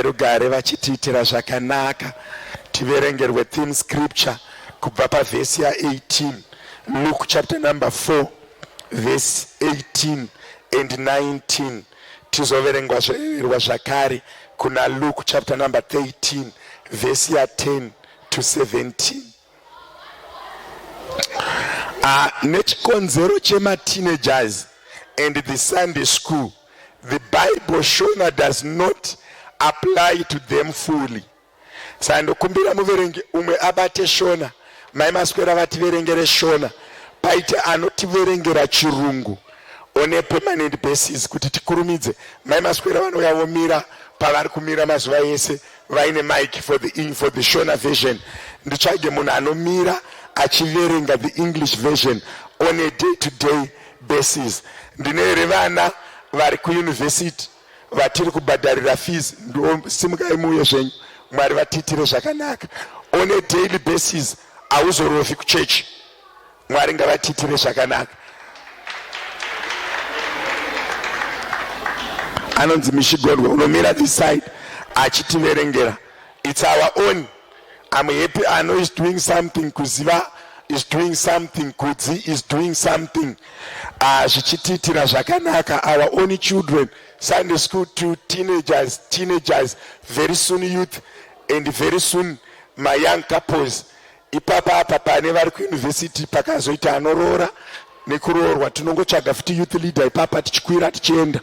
verugare vachitiitira zvakanaka. Tiverengerwe theme scripture kubva pavhesi ya18, Luke chapter number 4 verse 18 and 19. Tizoverengwa zvakare kuna Luke chapter number 13 verse ya10 to 17. Nechikonzero chema-teenagers and the Sunday school, the Bible Shona does not apply to them fully. Saka ndokumbira muverengi umwe abate Shona, mai Maswera vativerengere Shona, paite anotiverengera Chirungu on a permanent basis kuti tikurumidze. Mai Maswera vanouya vomira pavari kumira mazuva ese vaine mic for the Shona version. Nditsvage munhu anomira achiverenga the English version on a day to day basis. Ndine here vana vari kuuniversity vatiri kubhadharira fees? Simukai muuye zvenyu. Mwari vatiitire zvakanaka. On a daily basis hauzorofi kuchechi. Mwari ngavatiitire zvakanaka. Anonzi Mishigodwe, unomira this side achitiverengera. It's our own. I'm happy. I know is doing something. Kuziva is doing something. Kudzi is doing something. Zvichitiitira zvakanaka. Our own children, Sunday school to teenagers, teenagers, very soon youth, and very soon my young couples. Ipapa apa pane vari kuuniversity, pakazoita anoroora nekuroorwa, tinongotsvaga futi youth leader ipapa, tichikwira tichienda,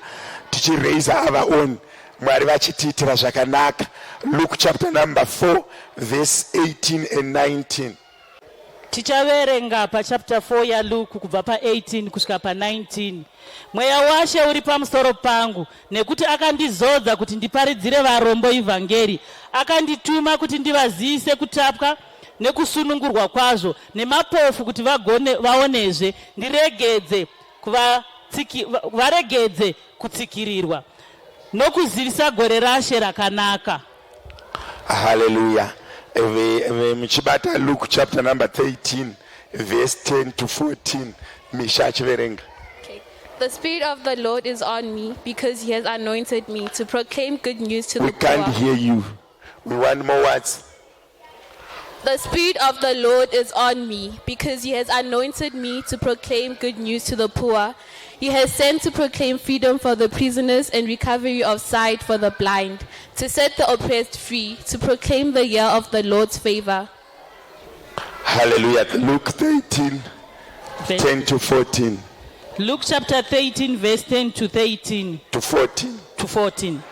tichiraise our own. Mwari vachitiitira zvakanaka. Luke chapter number 4 verse 18 and 19. Tichaverenga pachapter 4 yaLuke kubva pa18 kusvika pa19. Mweya waShe uri pamusoro pangu, nekuti akandizodza kuti ndiparidzire varombo ivhangeri. Akandituma kuti ndivazivise kutapwa nekusunungurwa kwazvo, nemapofu kuti vagone vaonezve, ndiregedze varegedze kutsikirirwa, nokuzivisa gore raShe rakanaka. Haleluya. Muchibata Luke chapter number 13 verse 10 to 14, Misha achiverenga. Okay. The Spirit of the Lord is on me because He has anointed me to proclaim good news to We the can't poor. hear you. We want more words. The Spirit of the Lord is on me because He has anointed me to proclaim good news to the poor. He has sent to proclaim freedom for the prisoners and recovery of sight for the blind, to set the oppressed free, to proclaim the year of the Lord's favor. Hallelujah. Luke 13 10 to 14. Luke chapter 13 verse 10 to 13. To 14. To 14.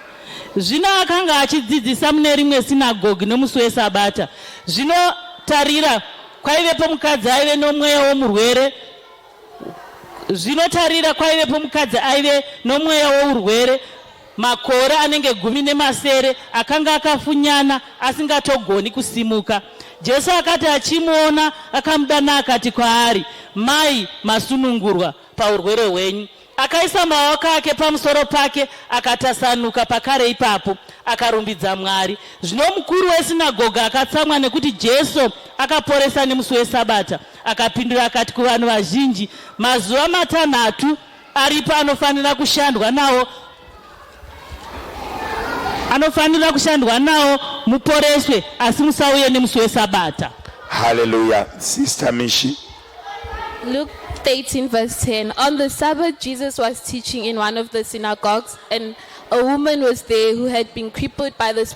Zvino akanga achidzidzisa mune rimwe sinagogi nomusi wesabata. Zvino tarira, kwaivepo mukadzi aive nomweya womurwere. Zvino tarira, kwaivepo mukadzi aive nomweya wourwere makore anenge 17, akanga akafunyana asingatogoni kusimuka. Jesu akati achimuona, akamudana akati kwaari, "Mai, masunungurwa paurwere hwenyu." Akaisa maoko ake pamusoro pake, akatasanuka pakare ipapo, akarumbidza Mwari. Zvino mukuru wesinagoga akatsamwa nekuti Jesu akaporesa nemusi wesabata. Akapindura akati kuvanhu vazhinji, "Mazuva 6 aripo anofanira kushandwa nawo muporeswe, asi musauye nemusi wesabata." Hallelujah. Sister Mishi. Luke 13, verse 10. On the Sabbath, Jesus was teaching in one of the synagogues, and a woman was there who had been crippled by a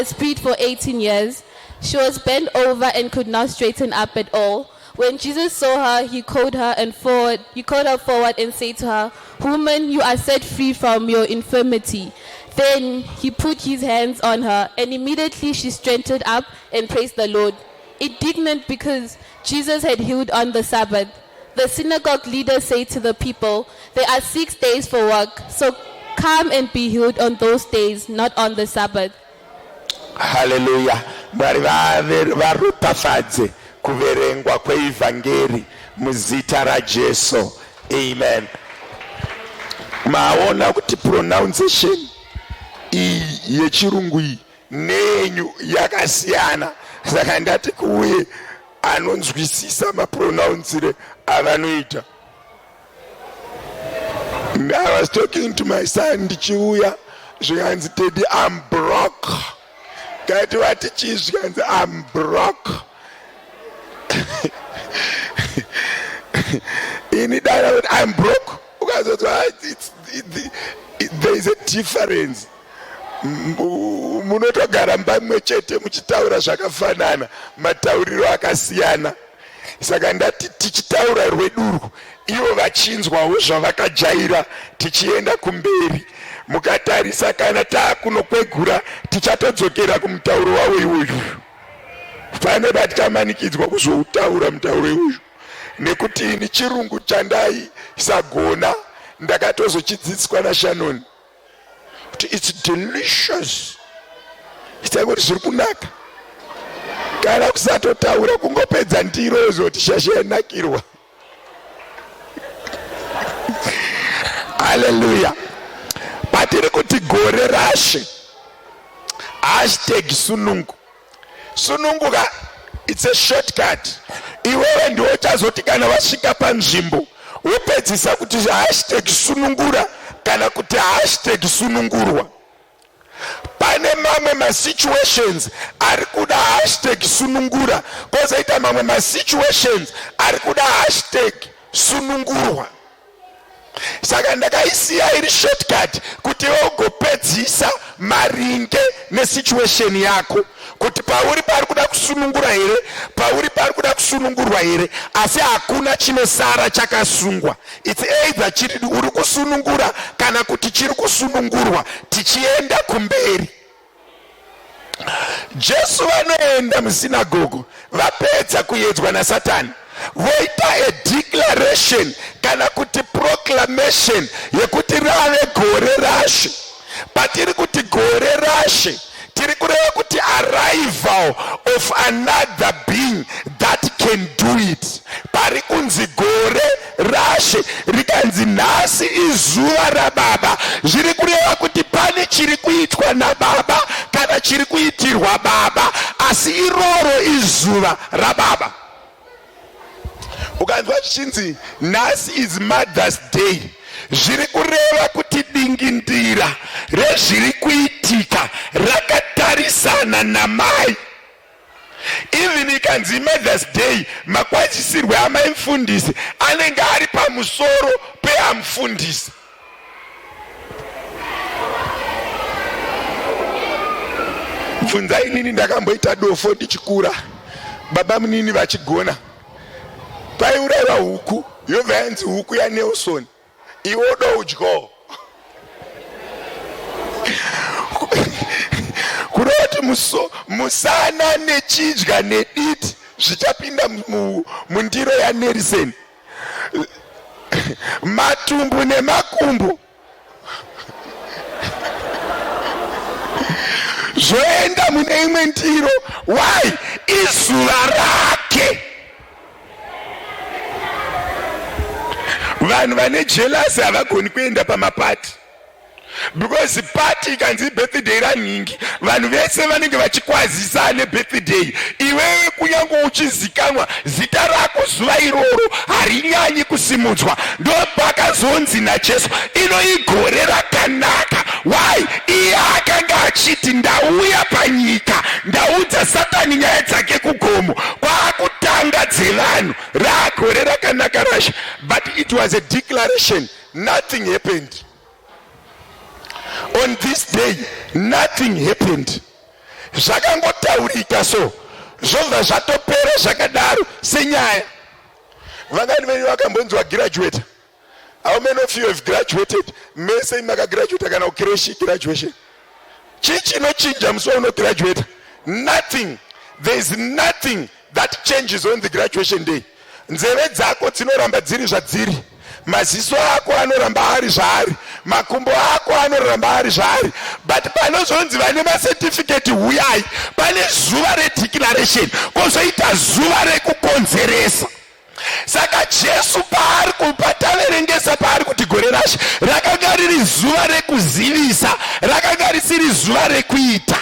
spirit for 18 years. She was bent over and could not straighten up at all. When Jesus saw her, he called her forward and said to her, "Woman, you are set free from your infirmity." Then he put his hands on her, and immediately she straightened up and praised the Lord. Indignant because Jesus had healed on the Sabbath, the synagogue leader said to the people, "There are 6 days for work, so come and be healed on those days, not on the Sabbath." Haleluya. Mwari varopafadze kuverengwa kweivhangeri muzita raJesu. Amen. Maona kuti pronunciation iyi yechirungu iyi neyenyu yakasiyana, saka ndati kuuye anonzwisisa mapronouncire avanoita. I was talking to my son ndichiuya. Zvikanzi Teddy, I'm broke. Kati vati chii? Zvikanzi I'm broke. Ini dara kuti I'm broke, ukazonzwa ah, there is a difference. Munotogara mba mumwe chete muchitaura zvakafanana, matauriro akasiyana. Saka ndati tichitaura rwedurwo, ivo vachinzwawo zvavakajaira, tichienda kumberi. Mukatarisa kana taakunokwegura, tichatodzokera kumutauro wavo iwoyu. Pane patichamanikidzwa kuzoutaura mutauro iwoyu, nekuti ini chirungu chandaisagona ndakatozochidzidziswa naShannon kuti it's delicious, itai kuti zviri kunaka. Kana kusatotaura, kungopedza ndiro zoti shasha yanakirwa. Haleluya! Patiri kuti gore rashe, #sunungu, sununguka, it's a shortcut. Iwewe ndiwe uchazoti kana wasvika panzvimbo wopedzisa kuti #sunungura kana kuti #sunungurwa. Pane mamwe masituations ari kuda #sunungura, kwozoita mamwe masituations ari kuda #sunungurwa. Saka ndakaisiya iri shortcut kuti iwe ugopedzisa maringe nesituation yako, kuti pauri pari kuda kusunungura here, pauri pari kuda kusunungurwa here. Asi hakuna chinosara chakasungwa. It's either chiri uri kusunungura kana kuti chiri kusunungurwa. Tichienda kumberi, Jesu vanoenda musinagogo, vapedza kuedzwa naSatani, voita a declaration kana kuti proclamation yekuti rave gore rashe. Patiri kuti gore rashe, tiri kureva kuti arrival of another being that can do it. Pari kunzi gore rashe, rikanzi nhasi izuva rababa, zviri kureva kuti pane chiri kuitwa nababa kana chiri kuitirwa baba, asi iroro izuva rababa. Ukanzwa zvichinzi nhasi is Mother's Day, zviri kureva kuti dingindira rezviri kuitika rakatarisana namai. Even ikanzi Mother's Day, makwazisirwe amai mufundisi anenge ari pamusoro peamufundisi. Bvunza inini, ndakamboita dofo ndichikura, baba munini vachigona. Paiurayiwa huku, yobva yanzi huku yaNelson, iwe udoudyawo. Kureva kuti musana nechidya nediti zvichapinda mundiro yaNelson, matumbu nemakumbo zvoenda mune imwe ndiro. Why? Izuva rake. Vanhu vane jealousy havagoni kuenda pamapati, because party ikanzi birthday ranhingi, vanhu vese vanenge vachikwazisa nebirthday. Iwewe kunyange uchizikanwa, zita rako zuva iroro harinyanyi kusimudzwa. Ndopakazonzi naJesu, ino igore rakanaka. Why? Iye akanga achiti ndauya panyika, ndaudza Satani nyaya dzake kugomo, kwaakutanga dzevanhu, raagore rakanaka rashe. But it was a declaration, nothing happened on this day, nothing happened. Zvakangotaurika so, zvobva zvatopera zvakadaro senyaya. Vangani venyu vakambonzwa graduate? How many of you have graduated? Mese makagraduate kana kucreche graduation? Chii chinochinja musi waunograduate? Nothing. There is nothing that changes on the graduation day. Nzeve dzako dzinoramba dziri zvadziri, maziso ako anoramba ari zvaari, makumbo ako anoramba ari zvaari. But panozonzi vane macertificate huyai, pane zuva redeclaration, kwozoita zuva rekukonzeresa. Saka Jesu paari pataverengesa, paari kuti gore rashe, rakanga riri zuva rekuzivisa, rakanga risiri zuva rekuita.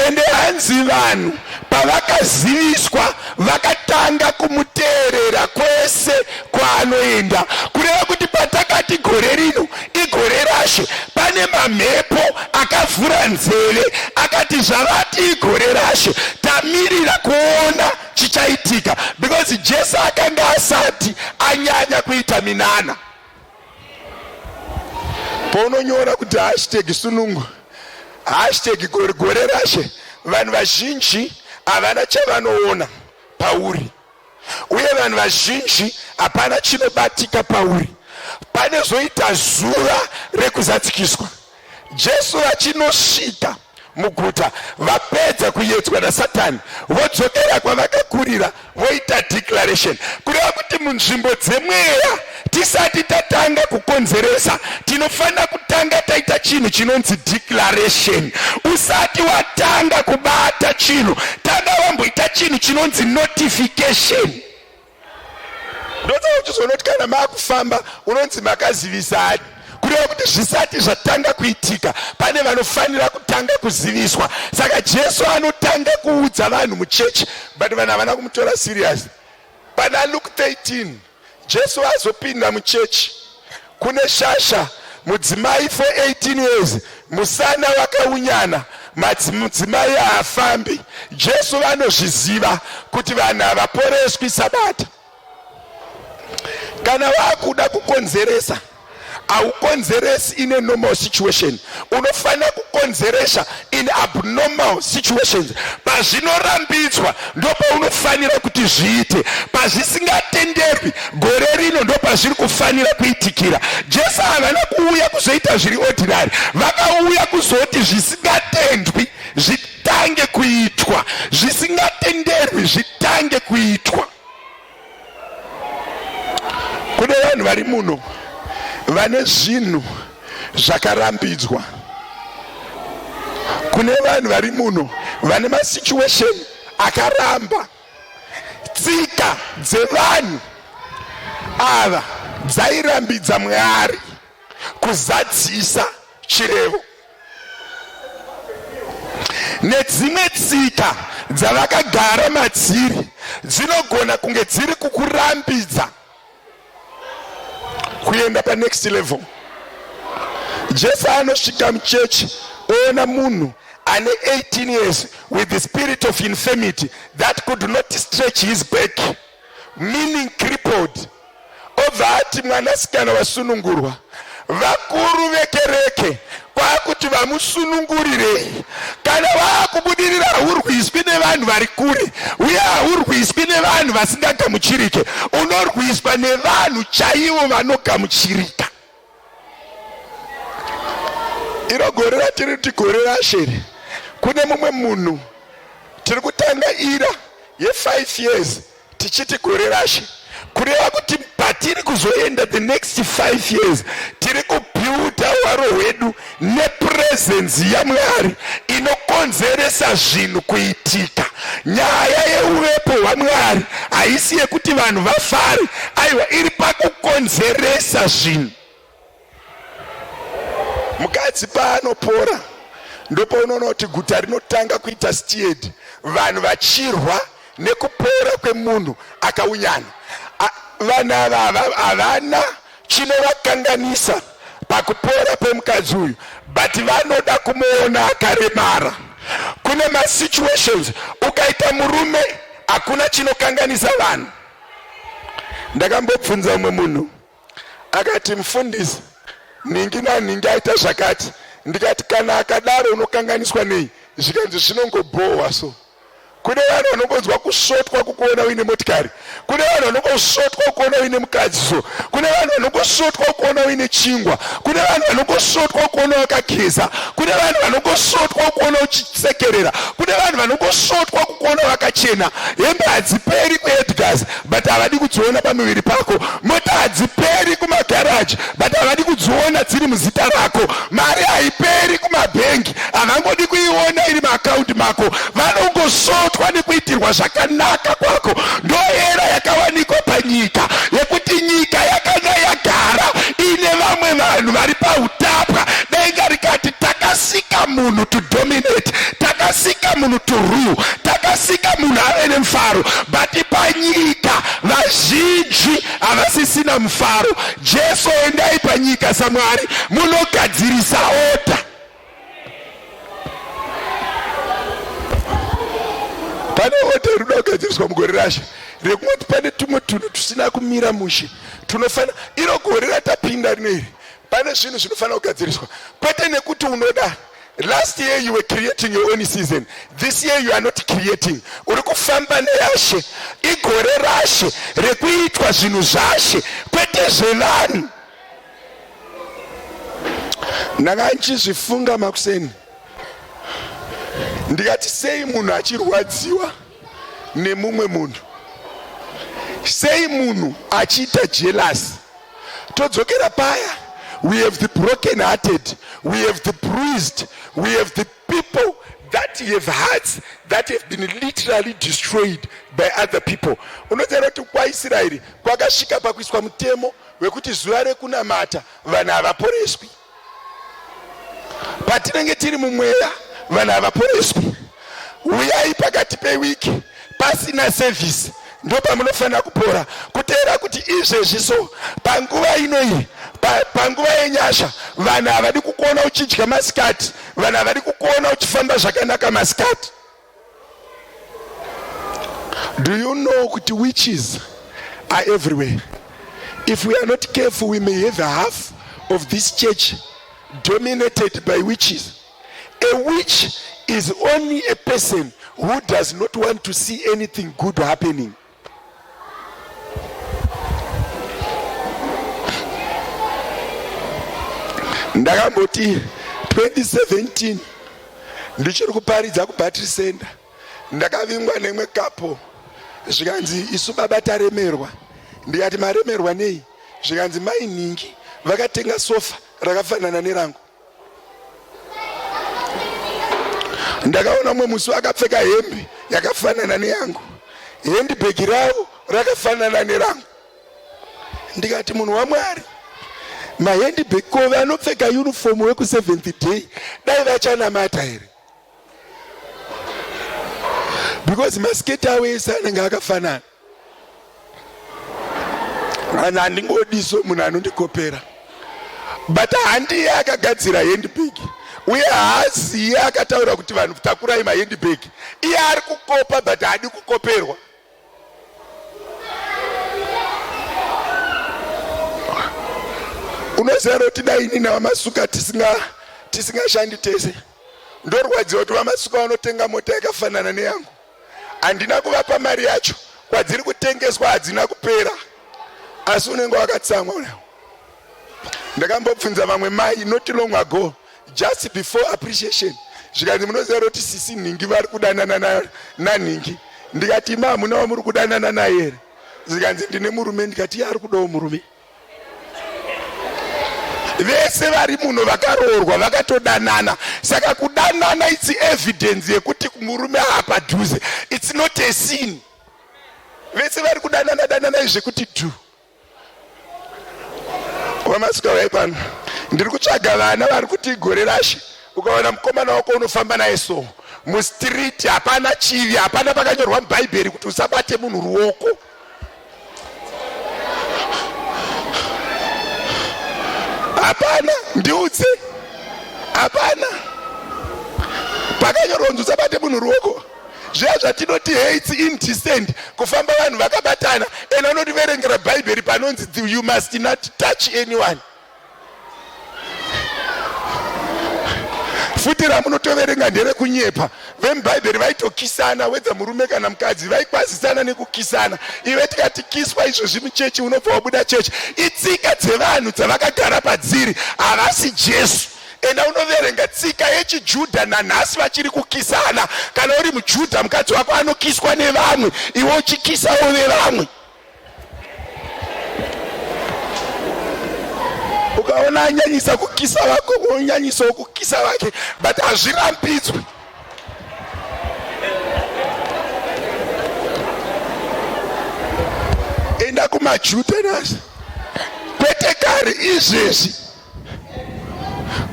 Ende hanzi vanhu pavakaziviswa vakatanga kumuteerera kwese kwaanoenda, kureva kuti patakati Vakati gore rino igore raShe. Pane mamhepo akavhura nzeve akati zvavati igore raShe, tamirira kuona chichaitika, because Jesu akanga asati anyanya kuita minana. Paunonyora kuti hashtag sunungu, hashtag gore raShe, vanhu vazhinji havana chavanoona pauri, uye vanhu vazhinji hapana chinobatika pauri. Panezoita zuva rekuzadzikiswa, Jesu vachinosvika muguta, vapedza kuyedzwa naSatani, vodzokera kwavakakurira, voita declaration. Kureva kuti munzvimbo dzemweya, tisati tatanga kukonzeresa, tinofanira kutanga taita chinhu chinonzi declaration. Usati watanga kubata chinhu, tanga wamboita chinhu chinonzi notification. Ndosaka uchizoona kuti kana maakufamba unonzi makazivisani. Kureva kuti zvisati zvatanga kuitika, pane vanofanira kutanga kuziviswa. Saka Jesu anotanga kuudza vanhu muchechi, but vanhu havana kumutora serious. Pana Luke 13, Jesu azopinda muchechi, kune shasha mudzimai for 18 years, musana wakaunyana, mudzimai haafambi. Jesu vanozviziva kuti vanhu havaporeswi Sabata. Kana vakuda kukonzeresa, haukonzeresi in a normal situation, unofanira kukonzeresa in abnormal situations. Pazvinorambidzwa ndopaunofanira kuti zviite, pazvisingatenderwi gore rino ndopazviri kufanira kuitikira. Jesu havana kuuya kuzoita zviri ordinary, vakauya kuzoti zvisingatendwi zvitange kuitwa, zvisingatenderwi zvitange kuitwa. Kune vanhu vari muno vane zvinhu zvakarambidzwa, kune vanhu vari muno vane masituation akaramba. Tsika dzevanhu ava dzairambidza Mwari kuzadzisa chirevo, nedzimwe tsika dzavakagara madziri dzinogona kunge dziri kukurambidza kuenda panext level. Jesu anosvika muchechi, oona munhu ane 18 years with the spirit of infirmity that could not stretch his back, meaning crippled. Obva ati, "Mwanasikana, wasunungurwa." Vakuru vekereke kwakuti, "Vamusunungurirei?" Kana waakubudirira, haurwiswi nevanhu vari kure, uye haurwiswi nevanhu vasingagamuchirike. Unorwiswa nevanhu chaivo vanogamuchirika. Iro gore ratiri kuti gore raShere, kune mumwe munhu tiri kutanga era ye5 years tichiti gore raShe, kureva kuti patiri kuzoenda the next 5 years, tiri kubuilda hwaro hwedu nepresence yaMwari inokonzeresa zvinhu kuitika. Nyaya yeuvepo hwaMwari haisi yekuti vanhu vafare, aiwa, iri pakukonzeresa zvinhu. Mukadzi paanopora, ndopaunoona kuti guta rinotanga kuita stirred, vanhu vachirwa nekupora kwemunhu akaunyana. Vanhu ava havana chinovakanganisa pakupora kwemukadzi uyu, but vanoda kumuona akaremara. Kune masituations ukaita murume, hakuna chinokanganisa vanhu. Ndakambobvunza umwe munhu, akati, "Mufundisi, nhingi nanhingi aita zvakati." Ndikati, "Kana akadaro unokanganiswa nei?" Zvikanzi, "Zvinongobhohwa." So kune vanhu vanongonzwa kusvotwa kukuona uine motikari, kune vanhu vanongosvotwa kukuona uine mukadzi, so kune vanhu vanongosvotwa kukuona uine chingwa, kune vanhu vanongosvotwa kukuona wakageza, kune vanhu vanongosvotwa kukuona uchisekerera, kune vanhu vanongosvotwa kukuona wakachena. Hembe hadziperi kuEdgars, but havadi kudziona pamuviri pako. Mota hadziperi kumagaraji, but havadi kudziona dziri muzita rako. Mari haiperi kumabhengi, havangodi kuiona iri maakaunti mako. Vanongosvotwa nekuitirwa zvakanaka kwako. Ndoera yakawanikwa panyika yekuti nyika yakanga yagara ine vamwe vanhu vari pautapwa. Denga rikati, "Takasika munhu to dominate." Takasika munhu to rule, takasika munhu ave nemufaro, but panyika vazhinji havasisina mufaro. Jesu endai panyika saMwari munogadzirisa order. Pane order iri kuda kugadziriswa mugore rashe rekungoti pane tumwe tunhu tusina kumira mushe tunofanira iro gore ratapinda rino iri pane zvinhu zvinofanira kugadziriswa kwete nekuti unoda last year you were creating your own season this year you are not creating uri kufamba neyashe igore rashe rekuitwa zvinhu zvashe kwete zvevanhu ndanga ndichizvifunga makuseni ndikati sei munhu achirwadziwa nemumwe munhu sei munhu achiita jealous todzokera paya we have the broken hearted we have the bruised we have the people that have hearts that have been literally destroyed by other people unoziva kuti kwaisraeri kwakasvika pakuiswa mutemo wekuti zuva rekunamata vanhu havaporeswi patinenge tiri mumweya vanhu havaporeswi uyai pakati pewiki pasina sevhisi ndopamunofanira kupora kuteera kuti izvezvi so panguva inoyi panguva yenyasha vanhu havadi kukuona uchidya masikati vanhu havadi kukuona uchifamba zvakanaka masikati Do you know kuti witches are everywhere? If we are not careful, we may have half of this church dominated by witches. A witch is only a person who does not want to see anything good happening. Ndakamboti 2017 ndichiri kuparidza kubattery center ndakavingwa nemwe kapo zvikanzi isu baba taremerwa ndikati maremerwa nei zvikanzi mai nhingi vakatenga sofa rakafanana nerangu ndakaona umwe musi akapfeka hembe yakafanana neyangu handbag ravo rakafanana nerangu ndikati munhu wamwari mahandbag ko vanopfeka uniform wekuseventh day dai vachanamata here because masiketi avo ese anenge akafanana vanhu handingodiso munhu anondikopera but handiye akagadzira handbag uye haaziye akataura kuti vanhu takurai mahandbag iye ari kukopa but haadi kukoperwa unoziva roti dai ini navamasuka tisingashandi tese ndorwadziwa kuti vamasuka vanotenga mota yakafanana neyangu handina kuvapa mari yacho kwadziri kutengeswa hadzina kupera asi unenge wakatsamwa una ndakambobvunza vamwe mai not long ago just before appreciation zvikanzi munoziva roti sisi nhingi vari kudanana nanhingi ndikati ima hamuna wamuri kudanana naye here zvikanzi ndine murume ndikati iye ari kudawo murume vese vari muno vakaroorwa vakatodanana saka kudanana its evidence yekuti murume haapadhuze its not a sin vese vari kudanana dananai zvekuti dhu Vamasika uyai pano. Ndiri kutsvaga vana vari kuti gore rashe ukaona mukomana wako unofamba naye so mustreet hapana chivi hapana pakanyorwa mubhaibheri kuti usabate munhu ruoko hapana ndiudze hapana pakanyorwa kunzi usabate munhu ruoko zviya zvatinoti hey its indecent kufamba vanhu vakabatana and anotiverengera bhaibheri panonzi you must not touch anyone futi ramunotoverenga nderekunyepa vemubhaibheri vaitokisana wedza murume kana mukadzi vaikwazisana nekukisana ive tikati kiswa izvozvi muchechi unobva wabuda chechi itsika dzevanhu dzavakagara padziri havasi jesu Enda unoverenga tsika yechiJudha nanhasi vachiri kukisana. Kana uri muJudha mukadzi wako anokiswa nevamwe, iwe uchikisawo vevamwe. Ukaona anyanyisa kukisa vako, wonyanyisawo kukisa vake, but hazvirambidzwi. Enda kumaJudha nhasi, kwete kare, izvezvi.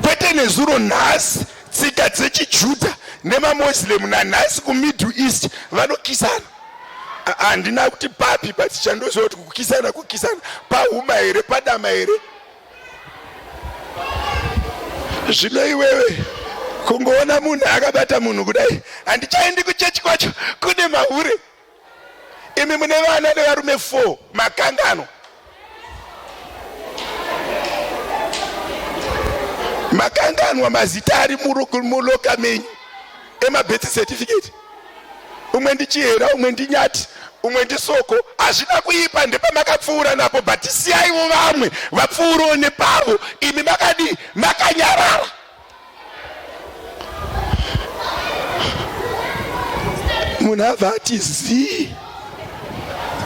kwete nezuro nhasi tsika dzechijudha nemaMoslem nanhasi kuMiddle East vanokisana. Handina kuti papi but chandoziva kuti kukisana kukisana pahuma here padama here. Zvino iwewe kungoona munhu akabata munhu kudai, handichaendi kuchechi kwacho kune mahure. Imi mune vana nevarume 4 makanganwa. Makanganwa mazita ari muloka menyu emabirth certificate. Umwe ndiChihera, umwe ndiNyati, umwe ndiSoko. Hazvina kuipa, ndepamakapfuura napo, but siyaiwo vamwe vapfuurawo nepavo. Imi makadii? Makanyarara. Munhu abva ati zii.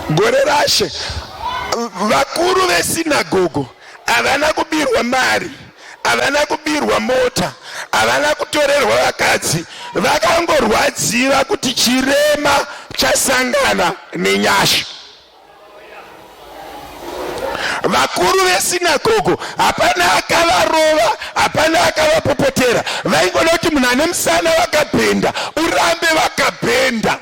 Gore rashe vakuru vesinagogo havana kubirwa mari, havana kubirwa mota, havana kutorerwa vakadzi, vakangorwadziva kuti chirema chasangana nenyasha. Vakuru vesinagogo hapana akavarova, hapana akavapopotera, vaingoda kuti munhu ane musana vakabhenda urambe vakabhenda.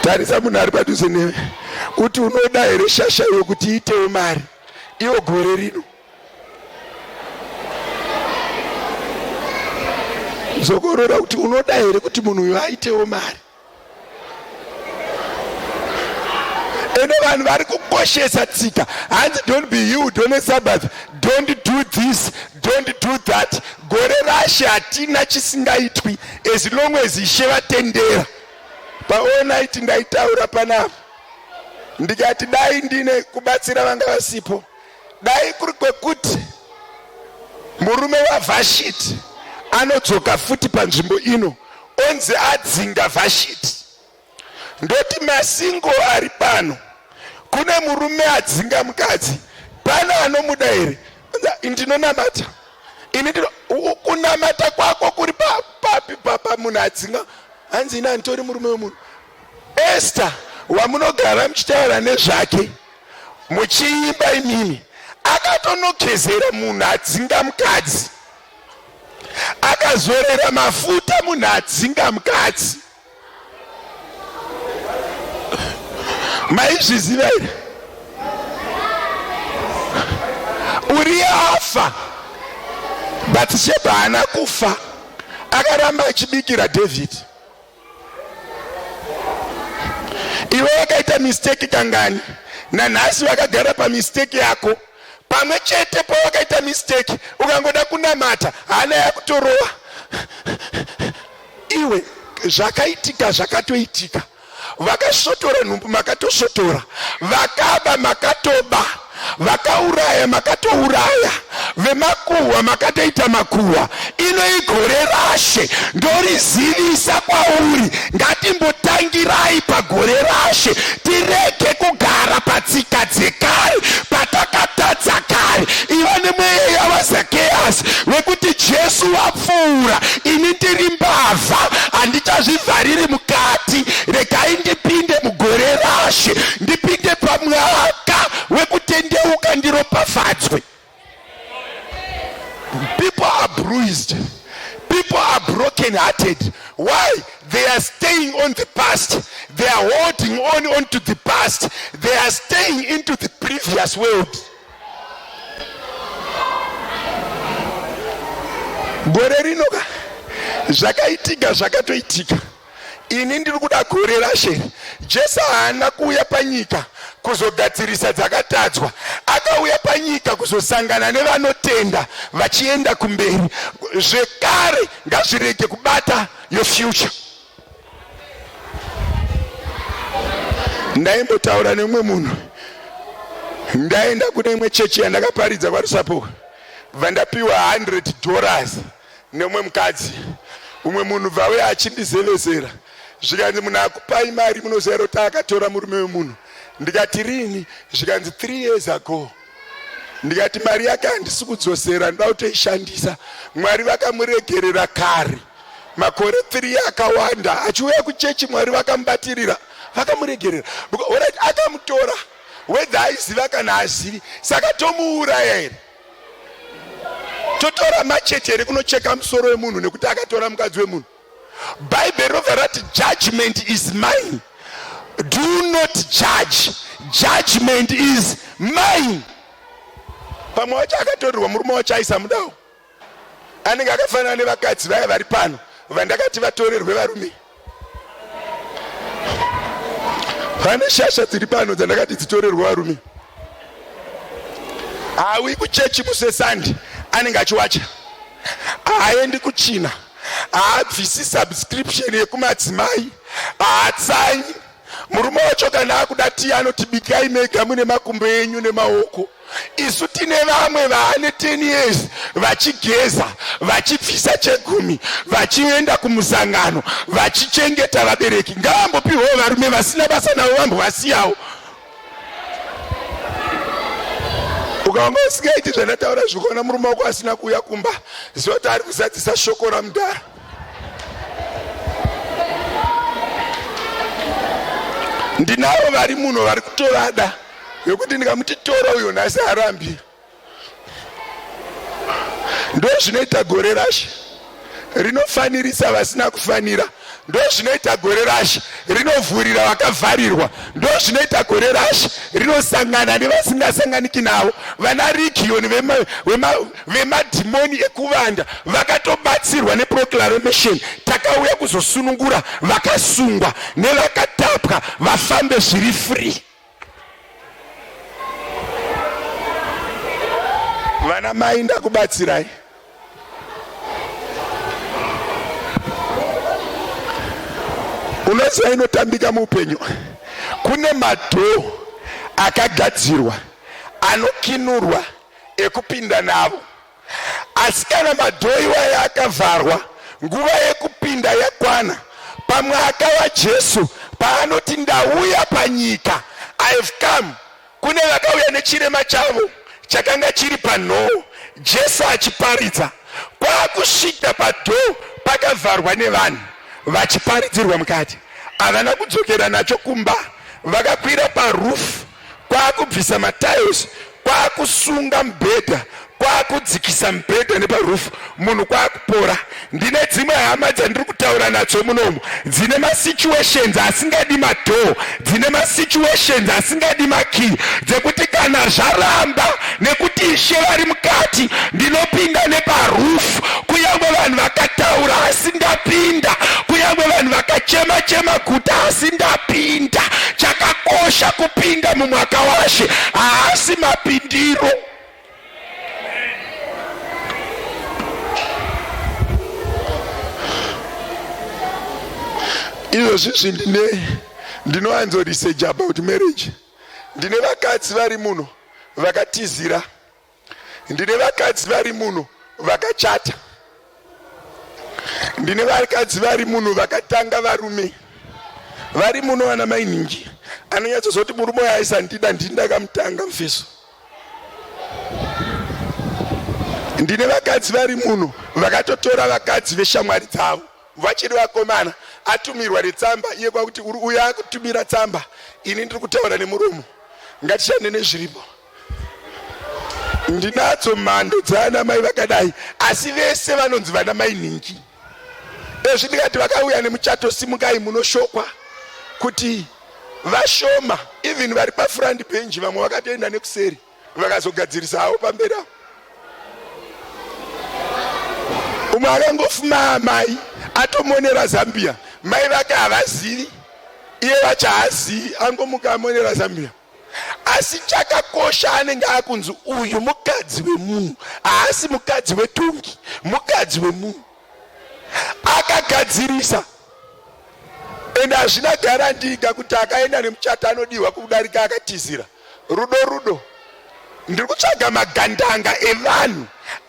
Tarisa munhu ari padhuze newe uti unoda here shasha iyo kuti iitewo mari iwo gore rino. Zokorora kuti unoda here kuti munhu uyu aitewo mari. Ende vanhu vari kukoshesa tsika, hanzi don't be healed on a Sabbath, don't do this, don't do that. Gore rashe hatina chisingaitwi as long as Ishe vatendera. Paonaiti ndaitaura panapa ndikati dai ndine kubatsira vanga vasipo, dai kuri kwekuti murume waVhashiti anodzoka futi panzvimbo ino onzi adzinga Vhashiti, ndoti masingo ari pano kune murume adzinga mukadzi pana anomuda here? Ndinonamata ini ndino kunamata kwako kuri papi papa munhu adzinga hanzi ini handitori murume wemunhu. Esther wamunogara muchitaura nezvake muchiimba imimi akatonogezera munhu adzinga mukadzi, akazorera mafuta munhu adzinga mukadzi. Maizviziva here? Uriya afa, Bathsheba haana kufa, akaramba achibikira David. Iwe wakaita mistake kangani? Nanhasi wakagara pamistake yako pamwe chete. Pawakaita mistake ukangoda kunamata hana yakutorova. Iwe zvakaitika zvakatoitika. Vakasvotora nhumbu makatosvotora, vakaba makatoba, vakauraya makatouraya, vemakuhwa makatoita makuhwa. Ino igore rashe, ndorizivisa kwauri. Ngatimbotangirai pagore rashe, tirege kugara patsika dzekare patakatadza kare. Iva nemweya waZakeasi wekuti Jesu wapfuura, ini ndiri mbavha, handichazvivhariri mukati, regai ndipinde mugore rashe, ndipinde pamwaka wekutendeuka ndiropafadzwe. People are bruised, people are broken hearted. Why? They are staying on the past, they are holding on onto the past, they are staying into the previous world. Gore rino ka zvakaitika zvakatoitika. Ini ndiri kuda gore rashe. Jesu haana kuuya panyika kuzogadzirisa dzakatadzwa, akauya panyika kuzosangana nevanotenda vachienda kumberi. Zvekare ngazvirege kubata your future. Ndaimbotaura nemumwe munhu, ndaenda kune imwe chechi yandakaparidza kwaRusapo, bva ndapiwa $100 nemumwe mukadzi. Umwe munhu bvauya achindizevezera, zvikanzi munhu akupai mari munoziva here kuti akatora murume wemunhu? Ndikati rini? Zvikanzi 3 years ago. Ndikati mari yake handisi kudzosera, ndoda kutoishandisa. Mwari vakamuregerera kare makore 3 akawanda achiuya kuchechi, Mwari vakamubatirira, vakamuregerera. Alright, akamutora whether aiziva kana azivi, saka tomuuraya here? Totora machete here kunocheka musoro wemunhu nekuti akatora mukadzi wemunhu? Bhaibheri robva rati judgment is mine. Do not judge. Judgment is mine. Pamwe wacho akatorerwa murume wacho aisamudawo. Anenge akafanana nevakadzi vaya vari pano vandakati vatorerwe varume. Pane shasha dziri pano dzandakati dzitorerwe varume. Haawi kuchechi musi weSunday anenge achiwacha. Haaendi kuchina. Haabvisi subscription yekumadzimai. Haatsanyi. Murume wacho kana akuda tii anoti bikai mega mune makumbo enyu nemaoko. Isu tine vamwe vaane 10 years vachigeza, vachibvisa chegumi, vachienda kumusangano, vachichengeta vabereki. Ngavambopihwawo varume vasina basa navo vambovasiyawo. Ukanga usingaiti zvandataura zvikuona murume wako asina kuuya kumba, ziva kuti ari kuzadzisa shoko ramudhara. Ndinavo vari muno vari kutovada vekuti ndikamuti tora uyo nhasi harambi. Ndozvinoita gore rashe rinofanirisa vasina kufanira. Ndozvinoita gore rashe rinovhurira vakavharirwa. Ndozvinoita gore rashe rinosangana nevasingasanganiki navo. Vana Rigiyoni vemadhimoni ekuvanda vakatobatsirwa neproclamation. Takauya kuzosunungura vakasungwa nevakatapwa vafambe zviri free. Vana mai ndakubatsirai. Unoziva inotambika muupenyu, kune madhoo akagadzirwa anokinurwa ekupinda navo, asi kana madhoo iwayo akavharwa, nguva yekupinda yakwana. Pamwaka waJesu paanoti ndauya panyika, I have come, Kune vakauya nechirema chavo chakanga chiri panhoo, Jesu achiparidza. Kwakusvika padhoo pakavharwa nevanhu vachiparidzirwa mukati. Havana kudzokera nacho kumba, vakakwira paroof kwakubvisa matiles kwakusunga mubhedha kwakudzikisa mubhedha neparoof munhu kwakupora. Ndine dzimwe hama dzandiri kutaura nadzo munomu dzine masituations asingadi madhoo, dzine masituations asingadi makey, dzekuti kana zvaramba nekuti Ishe vari mukati, ndinopinda neparoof. Kunyangwe vanhu vakataura asi ndapinda, kunyangwe vanhu vakachema chema guta asi ndapinda. Chakakosha kupinda mumwaka waShe haasi mapindiro. Izvozvi ndine ndinowanzo research about marriage. Ndine vakadzi vari muno vakatizira, ndine vakadzi vari muno vakachata, ndine vakadzi vari muno vakatanga varume vari muno vana mai nhingi anonyatsozoti murume uyo aisandida, ndini ndakamutanga mufeso. Ndine vakadzi vari muno vakatotora vakadzi veshamwari dzavo vachiri vakomana, atumirwa netsamba iye kwakuti uri uyo akutumira tsamba, ini ndiri kutaura nemuromo, ngatishande nezviripo. Ndinadzo mhando dzaana mai vakadai, asi vese vanonzi vana mai nhingi. Ezvi ndikati vakauya nemuchato, simukai munoshokwa kuti vashoma, even vari pafront bench vamwe vakatoenda nekuseri vakazogadzirisa havo pamberi apo. Umwe akangofuma amai atomonera Zambia, mai vake havazivi, iye vacho haazivi, angomuka amonera Zambia. Asi chakakosha anenge akunzi uyu mukadzi wemunhu, haasi mukadzi wetongi, mukadzi wemunhu. Akagadzirisa ende hazvina guarantee kuti akaenda nemuchato anodiwa kudarika akatizira. Rudo rudo. Ndiri kutsvaga magandanga evanhu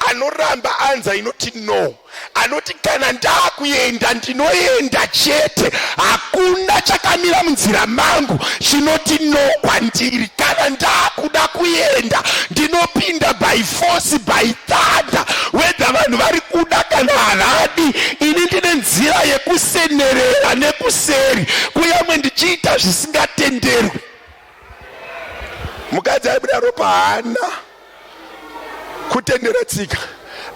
anoramba anza inoti no, anoti kana ndakuenda ndinoenda chete, hakuna chakamira munzira mangu chinoti no kwandiri. Kana ndakuda kuenda ndinopinda by force, by thunder, whether vanhu vari kuda kana havadi. Ini ndine nzira yekusenerera nekuseri, kuyamwe ndichiita zvisingatenderwi. Mukadzi aibuda ropa haana kutendera tsika.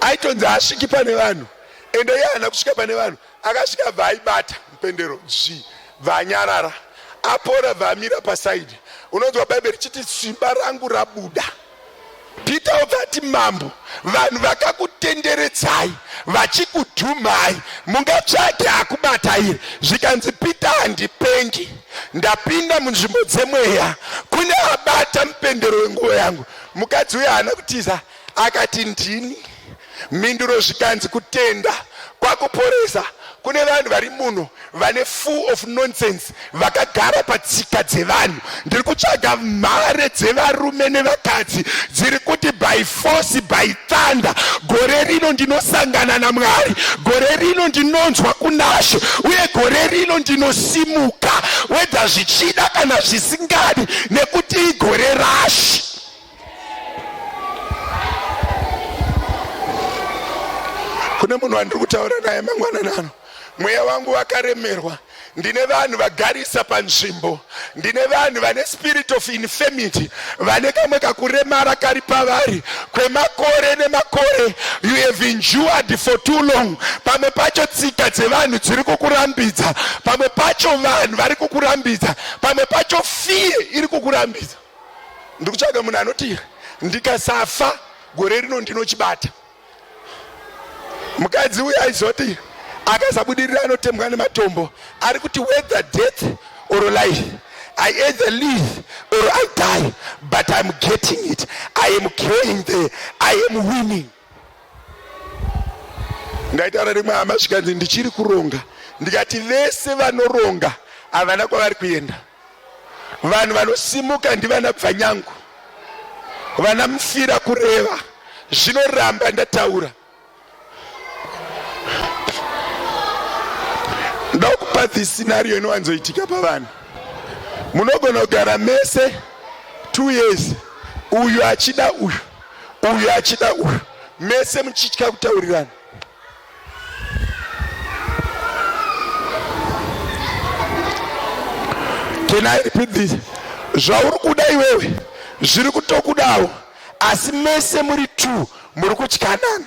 Aitonzi haasviki pane vanhu, ende iye haana kusvika pane vanhu. Akasvika bva aibata mupendero dzvi, bva anyarara. Apora bva amira pasaidi. Unonzwa Bhaibheri richiti simba rangu rabuda. Peter obva ati, Mambo, vanhu vakakutenderedzai vachikudhumhai, mungatsvage akubata here? Zvikanzi, Peter, handipengi, ndapinda munzvimbo dzemweya, kune abata mupendero wenguvo yangu. Mukadzi uyo haana kutiza, akati, Ndini. Mhinduro zvikanzi, Kutenda kwakuporesa. Kune vanhu vari muno vane full of nonsense, vakagara patsika dzevanhu. Ndiri kutsvaga mhare dzevarume nevakadzi dziri kuti by force, by thunder, gore rino ndinosangana naMwari, gore rino ndinonzwa kunaShe, uye gore rino ndinosimuka, whether zvichida kana zvisingadi, nekuti igore raShe. Kune munhu wandiri kutaura naye mangwanani ano, mweya wangu wakaremerwa. Ndine vanhu vagarisa panzvimbo, ndine vanhu vane spirit of infirmity, vane kamwe kakuremara kari pavari kwemakore nemakore. You have endured for too long. Pamwe pacho tsika dzevanhu dziri kukurambidza, pamwe pacho vanhu vari kukurambidza, pamwe pacho fear iri kukurambidza. Ndiri kutsvaga munhu anoti ndikasafa gore rino ndinochibata. Mukadzi uyu aizoti akasabudirira anotembwa nematombo. Ari kuti whether death or life, I either live or I die, but I'm getting it. I am going there. I am winning. Ndaitaura rimwe hama zvikanzi ndichiri kuronga, ndikati vese vanoronga havana kwavari kuenda. Vanhu vanosimuka ndivana bvanyangu, vana mufira kureva zvinoramba ndataura. Ndokupa this scenario inowanzoitika pavanhu. Munogona kugara mese 2 years, uyu achida uyu, uyu achida uyu, mese muchitya kutaurirana. Can I repeat this? Zvauri kuda iwewe zviri kutokudawo, asi mese muri two muri kutyanana.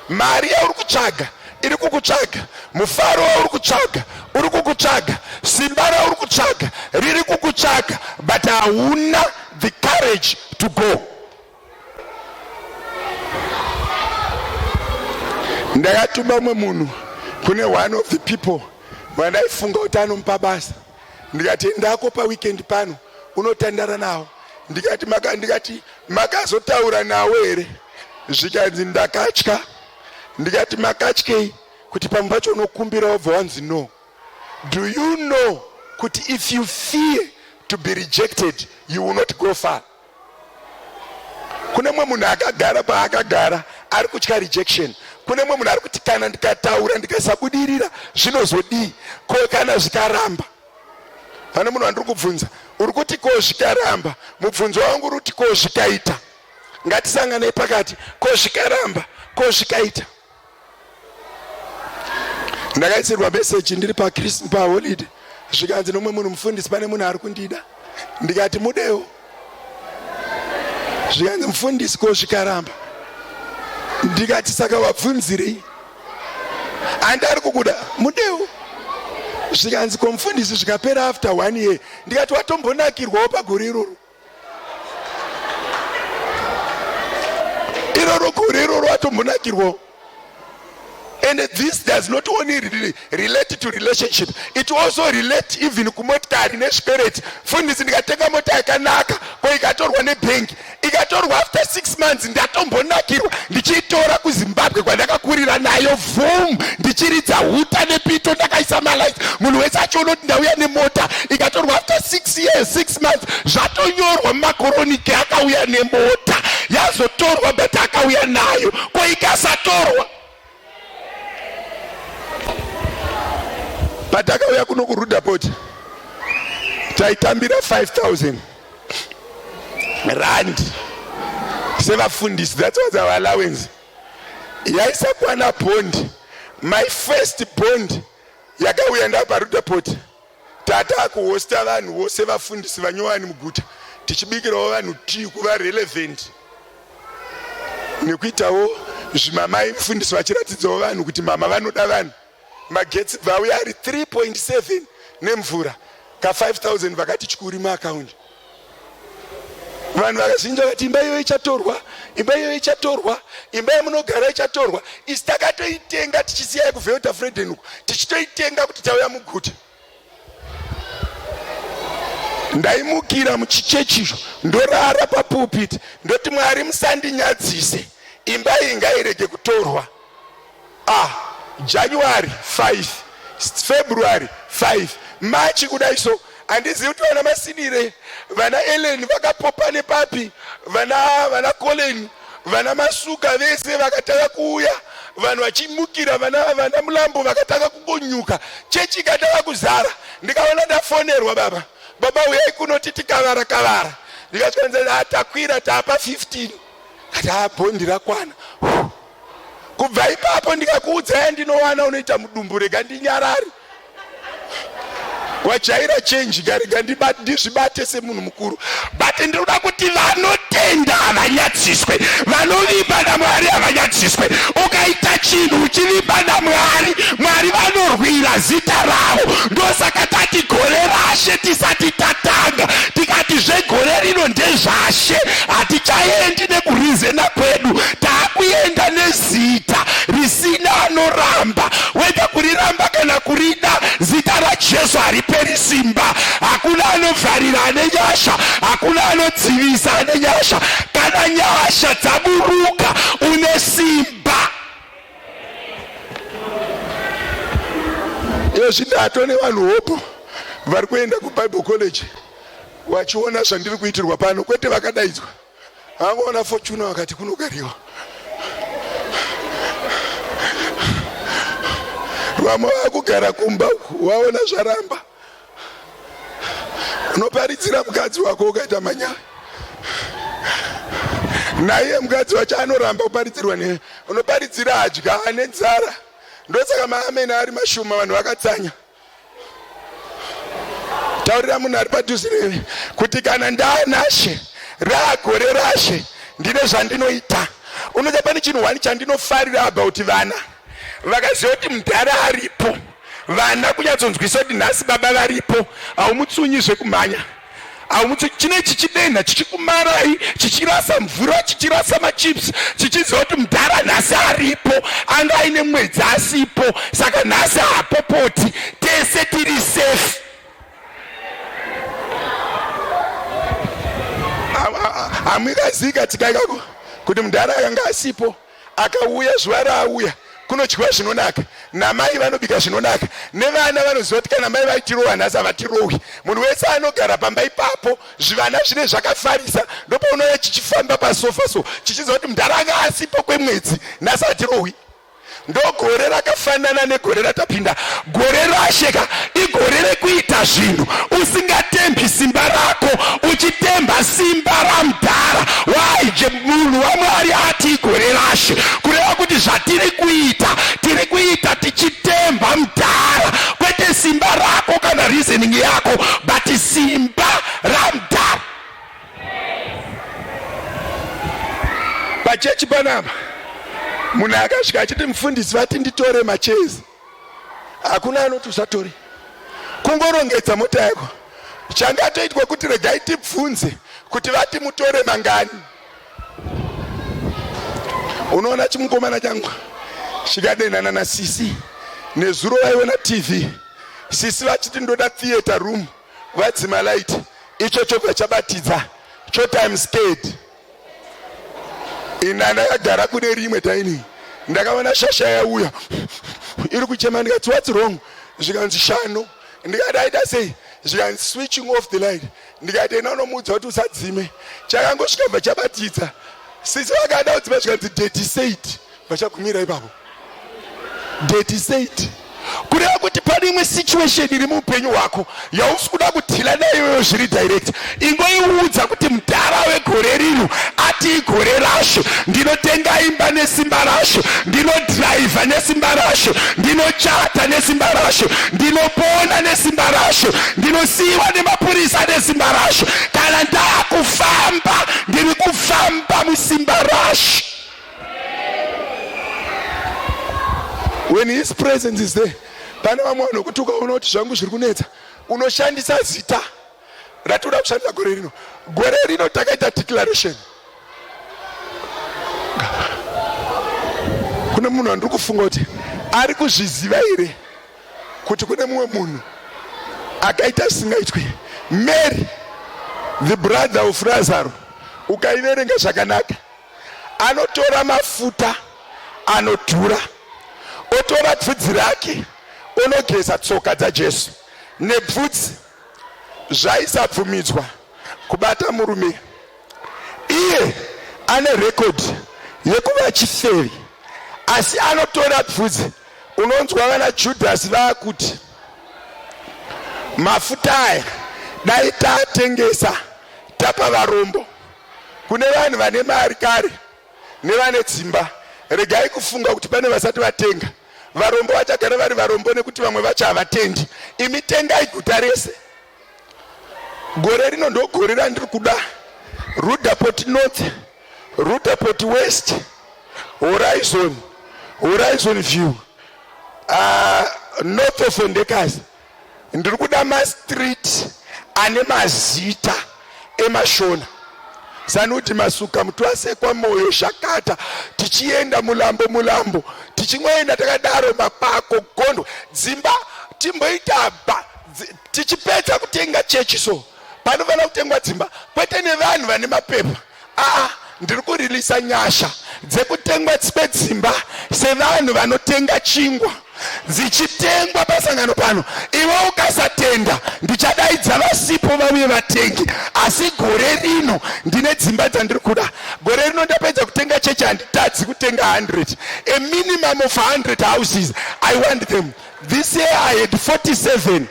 Mari yauri kutsvaga iri kukutsvaga, mufaro wauri kutsvaga uri kukutsvaga, simba rauri kutsvaga riri kukutsvaga, but hauna the courage to go. Ndakatuma umwe munhu kune one of the people vandaifunga kuti anomupa basa, ndikati endako paweekend pano unotandara nawo. Ndikati ndikati makazotaura nawo here? Zvikanzi ndakatya. Ndikati makatyei? Kuti pamwe pacho unokumbira wobva wanzi no. Do you know kuti if you fear to be rejected you will not go far? Kune mumwe munhu akagara paakagara ari kutya rejection. Kune mumwe munhu ari kuti kana ndikataura ndikasabudirira zvinozodii? Ko kana zvikaramba? Pane munhu wandiri kubvunza, uri kuti ko zvikaramba? Mubvunzo wangu uri kuti ko zvikaita? Ngatisanganei pakati. Ko zvikaramba? Ko zvikaita? Ndakaisirwa meseji ndiri paholiday, zvikanzi nomwe munhu, mufundisi, pane munhu ari kundida. Ndikati mudewo. Zvikanzi mufundisi, ko zvikaramba? Ndikati saka wabvunzirei? Handi ari kukuda, mudewo. Zvikanzi ko mufundisi, zvikapera after 1 year? Ndikati watombonakirwawo pagore iroro. Iroro gore iroro watombonakirwawo. And this does not only relate to relationship, it also relate even kumotikari nezvikwereti. Mfundisi, ndikatenga mota yakanaka, ko ikatorwa nebhengi, ikatorwa after 6 months, ndatombonakirwa ndichiitora kuZimbabwe kwandakakurira nayo, vhum, ndichiridza huta nepito, ndakaisa malights, munhu wese achiona kuti ndauya nemota. Ikatorwa after 6 years, 6 months, zvatonyorwa mumakoroniki, akauya nemota, yazotorwa, but akauya nayo. Ko ikasatorwa? Patakauya kuno kuRudaport taitambira 5000 rand sevafundisi. That was our allowance, yaisakwana bond. My first bond yakauya ndapaRudaport, tata kuhosta vanhu vose vafundisi vanyowani muguta, tichibikirawo vanhu tea, kuva relevant nekuitawo Zvimamai mufundisi vachiratidzawo vanhu kuti mama vanoda vanhu. Magetsi bva auya ari 3.7 nemvura ka 5000 vakati tyuri muakaundi. Vanhu vakazhinji vakati imba iyoyo ichatorwa, imba iyoyo ichatorwa, imba yamunogara ichatorwa. Isi takatoitenga tichisiya yekuVelta Freden uko, tichitoitenga kuti tauya muguta. Ndaimukira muchichechicho ndorara papulpit ndoti Mwari musandinyadzise, imba iyi ngairege kutorwa. Ah, January 5, February 5, March kudai so handizivi kuti vana Masinire, vana Ellen vakapopa nepapi, vana vana Colin, vana Masuka vese vakatanga kuuya vanhu vachimukira vana vana Mulambo vakatanga kungonyuka, chechi ikatanga kuzara. Ndikaona ndafonerwa, baba baba uyai kuno titi kavara kavara. Ndikasvika ah, takwira tapa 15 kati ah, bhondi rakwana. Kubva ipapo ndikakuudza yandinowana unoita mudumbu, rega ndinyarare. Wajaira change ka, rega ndizvibate semunhu mukuru. But ndinoda kuti vanotenda havanyadziswe, vanovimba naMwari havanyadziswe. Ukaita chinhu uchivimba naMwari, Mwari vanorwira zita ravo. Ndosaka tati gore raShe tisati tatanga, tikati zvegore rino ndezvaShe, hatichaendi nekurizena kwedu, taakuenda nezita risina anoramba. Whether kuriramba kana kurida, zita raJesu hariperi simba. Hakuna anovharira ane nyasha, hakuna anodzivisa ane nyasha. Kana nyasha dzaburuka une simba. Izvi ndato nevanhu hopo vari kuenda kuBible College vachiona zvandiri kuitirwa pano, kwete vakadaidzwa. Vangoona Fortuna vakati kunogariwa. Vamwe vakugara kumba uku waona zvaramba. Unoparidzira mukadzi wako ukaita manyaya naiye mukadzi wacho anoramba kuparidzirwa newe. Unoparidzira adya ane nzara. Ndosaka maameni ari mashoma, vanhu vakatsanya. Taurira munhu ari padhuze newe kuti kana ndaanashe raagore rashe ndine zvandinoita. Unoziva pane chinhu one chandinofarira about vana vakaziva kuti mudhara aripo, vana kunyatsonzwisa kuti nhasi baba varipo, haumutsunyi zvekumhanya. Haumutsunyi, chine chichidenha chichikumarai, chichirasa mvura, chichirasa machips, chichiziva kuti mudhara nhasi aripo, anga aine mwedzi asipo, saka nhasi haapopoti, tese tiri safe. Hamwikazika tsika ikako kuti mudhara akanga asipo akauya zuva raauya kunodyiwa zvinonaka, namai vanobika zvinonaka, nevana vanoziva kuti kana mai vaitirowa nhasi havatirowi. Munhu wese anogara pamba ipapo, zvivana zvine zvakafarisa. Ndopaunouya chichifamba pasofa so chichiziva kuti mudhara anga asipo kwemwedzi, nhasi hatirowi. Ndogore rakafanana negore ratapinda. Gore rashe ka igore rekuita zvinhu usingatembi simba rako, uchitemba simba ramudhara. Why? Munhu waMwari ati igore rashe, kureva kuti zvatiri kuita tiri kuita tichitemba mudhara, kwete simba rako kana reasoning yako, but simba ramudhara. Pachechi panapa munhu akasvika achiti mufundisi vati nditore machezi, hakuna anoti usatore, kungorongedza mota yako. Changatoitwa kuti regai tibvunze kuti vati mutore mangani. Unoona chimukomana changu chikadenhana nasisi nezuro vaiona TV, sisi vachiti ndoda theatre room, vadzima light, icho chobva chabatidza choti I'm scared. Ina ndakagara kune rimwe dining, ndakaona shasha yauya iri kuchema, ndikati what's wrong? Zvikanzi shano. Ndikati aita sei? Zvikanzi switching off the light. Ndikati ena unomuudza kuti usadzime. Chakangosvika bva chabatidza. Sisi vakada kudzima, zvikanzi daddy said, vachagumira ipapo. Daddy said, kureva kuti pane imwe situation iri muupenyu hwako yausi kuda kudhila naiyoyo zviri direct. Ingoiudza kuti mudhara wegore rino ati igore rashe, ndinotenga imba nesimba rashe, ndinodhiraivha nesimba rashe, ndinochata nesimba rashe, ndinopona nesimba rashe, ndinosiyiwa nemapurisa nesimba rashe. Kana ndakufamba ndiri kufamba musimba rashe. When his presence is there, pane vamwe vanhu vekuti ukaona kuti zvangu zviri kunetsa, unoshandisa zita ratinoda kushandisa gore rino. Gore rino takaita declaration. Kune munhu andiri kufunga kuti ari kuzviziva here kuti kune mumwe munhu akaita zvisingaitwi. Mary, the brother of Lazaro, ukaiverenga zvakanaka, anotora mafuta anodhura, otora bvudzi rake onogeza tsoka dzaJesu nebvudzi. Zvaisabvumidzwa kubata murume. Iye ane rekodhi yekuva chifevi, asi anotora bvudzi. Unonzwa vana Judhasi vaakuti mafuta aya dai taatengesa tapa varombo. Kune vanhu vane mari kare nevane dzimba, regai kufunga kuti pane vasati vatenga. Varombo vachagara vari varombo nekuti vamwe vacho havatendi. Imi tengai guta rese. Gore rino ndogore randiri kuda Rudaport North, Rudaport West, Horizon, Horizon View, North of Ndekazi. Ndiri kuda mastreet ane mazita emashona sanuti Masuka, Mutwasekwa, Moyo, Shakata, tichienda Mulambo, Mulambo, tichingoenda takadaro, Mapako, Gondo, dzimba timboita ba tichipedza kutenga chechi. So panofanira kutengwa dzimba kwete nevanhu vane mapepa. Aa, ndiri kurilisa nyasha dzekutengwa kwedzimba sevanhu vanotenga chingwa, dzichitengwa pasangano pano. Iwe ukasatenda, ndichadaidza vasipo vauye vatengi. Asi gore rino ndine dzimba dzandiri kuda. Gore rino ndapedza kutenga chechi, handitadzi kutenga 100, a minimum of 100 houses. I want them. This year I had 47.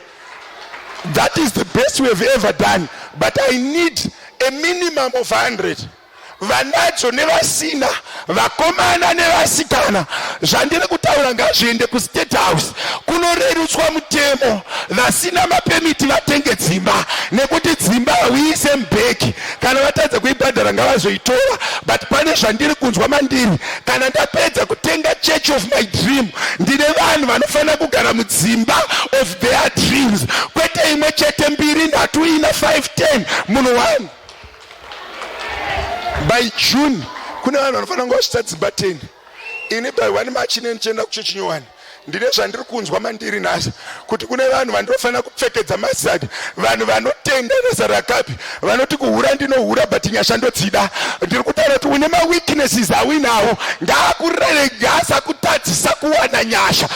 That is the best we have ever done, but I need a minimum of 100. Vanadzo nevasina, vakomana nevasikana, zvandiri kutaura ngazviende kuState House kunorerutswa mutemo. Vasina mapemiti vatenge dzimba, nekuti dzimba hauiise mubhegi. Kana vatadza kuibhadhara ngavazoitora. But pane zvandiri kunzwa mandiri, kana ndapedza kutenga church of my dream, ndine vanhu vanofanira kugara mudzimba of their dreams, kwete imwe chete, mbiri, nhatu, ina, 5, 10, munhu 1. By June kune vanhu vanofanira kunge vasvitsa dzimba 10. Ini by 1 March ine ndichienda kuchechi nyowani. Ndine zvandiri kunzwa mandiri nhasi kuti kune vanhu vandinofanira kupfekedza mazadi, vanhu vanotenda nasarakapi, vanoti kuhura ndinohura but nyasha ndodzida. Ndiri kutaura kuti une maweaknesses awinawo, ngaakurega asakutadzisa kuwana nyasha.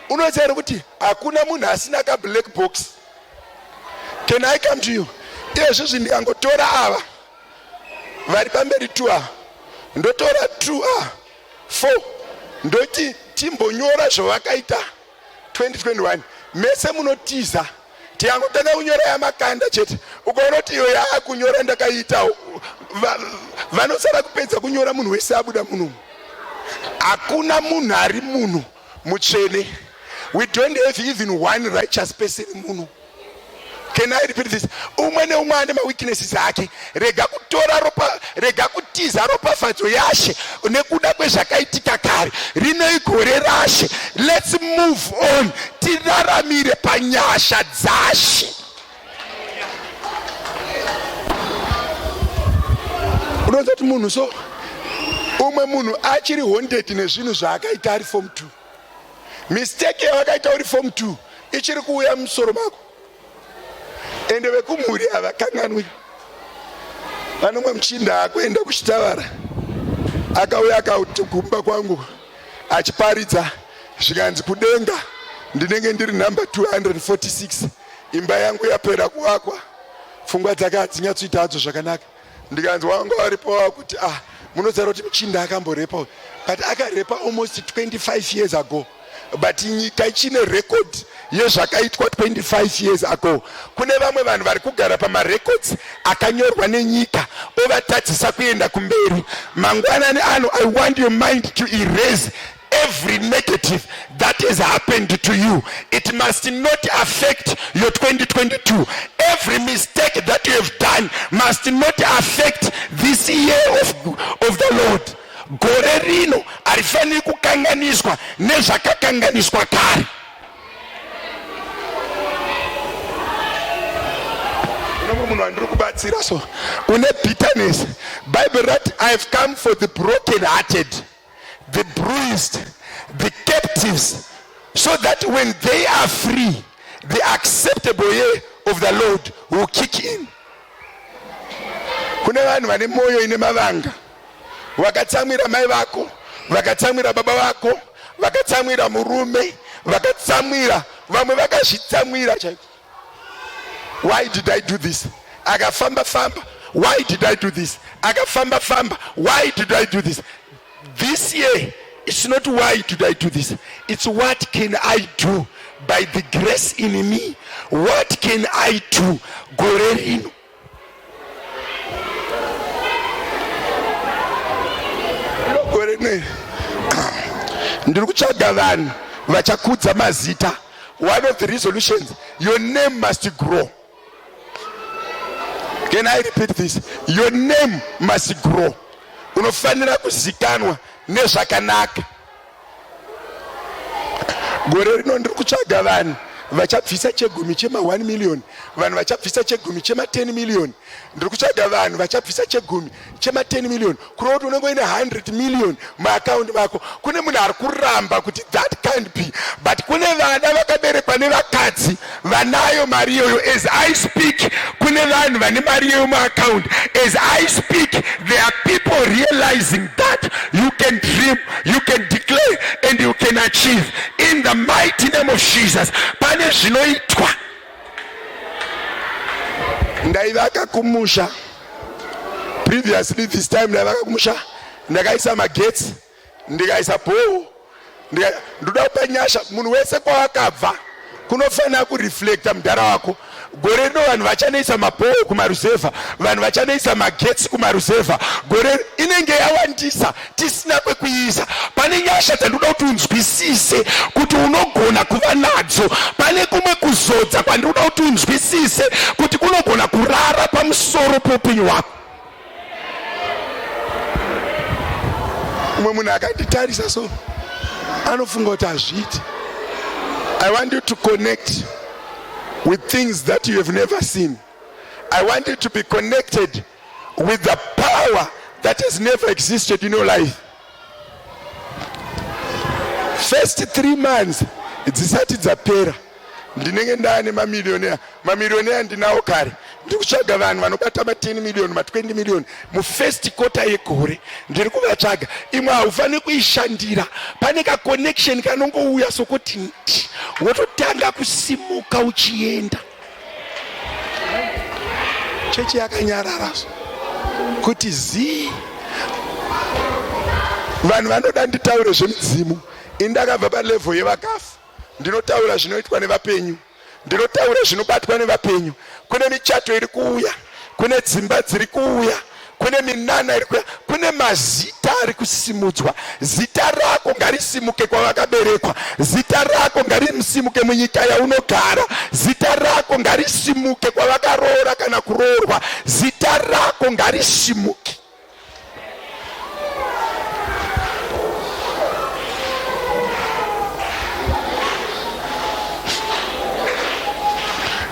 Unoziva here kuti hakuna munhu asina kablack box? Can I come to you? Iyezvizvi ndikangotora ava vari pamberi 2 ava, ndotora 2 ava, 4, ndoti timbonyora zvavakaita 2021, mese munotiza. Tikangotanga kunyora yamakanda chete, ukaona kuti iyo yaakunyora ndakaita, vanosara kupedza kunyora munhu wese abuda munomu. Hakuna munhu ari munhu mutsvene. We don't have even one righteous person muno. Can I repeat this? Umwe neumwe ane maweaknesses ake. Rega kutora ropa, rega kutiza ropafadzo yashe nekuda kwezvakaitika kare. Rino igore rashe. Let's move on, tiraramire panyasha dzashe. Unoziva kuti munhu so, umwe munhu achiri haunted nezvinhu zvaakaita ari form 2. Mistake yawakaita uri form 2 ichiri kuuya mumusoro mako. Ende vekumhuri havakanganwi. Pane umwe muchinda akuenda kuchitavara, akauya akati kumba kwangu achiparidza, zvikanzi kudenga ndinenge ndiri number 246, imba yangu yapera kuvakwa. Pfungwa dzake hadzinyatsoita hadzo zvakanaka. Ndikanzi wanga waripo wakuti, ah, munoziva kuti muchinda akamborepa, but akarepa almost 25 years ago, but nyika ichine record yezvakaitwa 25 years ago. Kune vamwe vanhu vari kugara pamarecords akanyorwa nenyika ovatadzisa kuenda kumberi. Mangwanani ano, I want your mind to erase every negative that has happened to you. It must not affect your 2022. Every mistake that you have done must not affect this year of the Lord. Gore rino harifaniri kukanganiswa nezvakakanganiswa kare. Unomwe munhu wandiri kubatsira so une bitterness. Bible rati I have come for the broken hearted, the bruised, the captives, so that when they are free, the acceptable year of the Lord will kick in. Kune vanhu vane moyo ine mavanga, vakatsamwira mai vako, vakatsamwira baba vako, vakatsamwira murume, vakatsamwira vamwe, vakazvitsamwira chaiko. Why did I do this? Akafamba famba. Why did I do this? Akafamba famba. Why did I do this? This year, it's not why did I do this, it's what can I do by the grace in me. What can I do gore rino? Gore rino ndiri kutsvaga vanhu vachakudza mazita. One of the resolutions, your name must grow. Can I repeat this? Your name must grow. Unofanira kuzikanwa nezvakanaka. Gore rino ndiri kutsvaga vanhu vachabvisa chegumi chema 1 million, vanhu vachabvisa chegumi chema 10 million. Ndiri kutsvaga vanhu vachabvisa chegumi chema 10 million, kureva kuti unenge uine 100 million muakaundi mako. Kune munhu ari kuramba kuti that can't be, but kune vana vakaberekwa nevakadzi vanayo mari iyoyo. As I speak, kune vanhu vane mari iyoyo muakaundi. As I speak, there are people realizing that you can dream, you can declare and you can achieve in the mighty name of Jesus. Pane zvinoitwa. Ndaivaka kumusha previously, this time ndaivaka kumusha, ndakaisa magetsi, ndikaisa bhoho. Ndoda kupa nyasha munhu wese kwawakabva kunofanira kureflecta mudhara wako. Gore rino vanhu vachanoisa mabhoho kumaruzevha, vanhu vachanoisa magetsi kumaruzevha. Gore inenge yawandisa, tisina kwekuiisa. Pane nyasha dzandinoda kuti unzwisise kuti unogona kuva nadzo. Pane kumwe kuzodza kwandinoda kuti unzwisise kuti kunogona kurara pamusoro peupenyu hwako. Umwe munhu akanditarisa so anofunga kuti hazviiti. I want you to connect with things that you have never seen. I want you to be connected with the power that has never existed in your life. First 3 months dzisati dzapera, ndinenge ndaane mamiliyonea. Mamiliyonea ndinawo kare. Ndiri kutsvaga vanhu vanobata ma10 million, ma20 million mufirst quarter yegore. Ndiri kuvatsvaga. Imwe haufaniri kuishandira, pane kaconnection kanongouya sokuti nti wototanga kusimuka uchienda. Chechi yakanyarara kuti zii. Vanhu vanoda nditaure zvemidzimu. Ini ndakabva palevel yevakafa. Ndinotaura zvinoitwa nevapenyu, ndinotaura zvinobatwa nevapenyu. Kune michato iri kuuya, kune dzimba dziri kuuya, kune minana iri kuuya, kune mazita ari kusimudzwa. Zita rako ngarisimuke kwavakaberekwa, zita rako ngarisimuke munyika yaunogara, zita rako ngarisimuke kwavakaroora kana kuroorwa, zita rako ngarisimuke.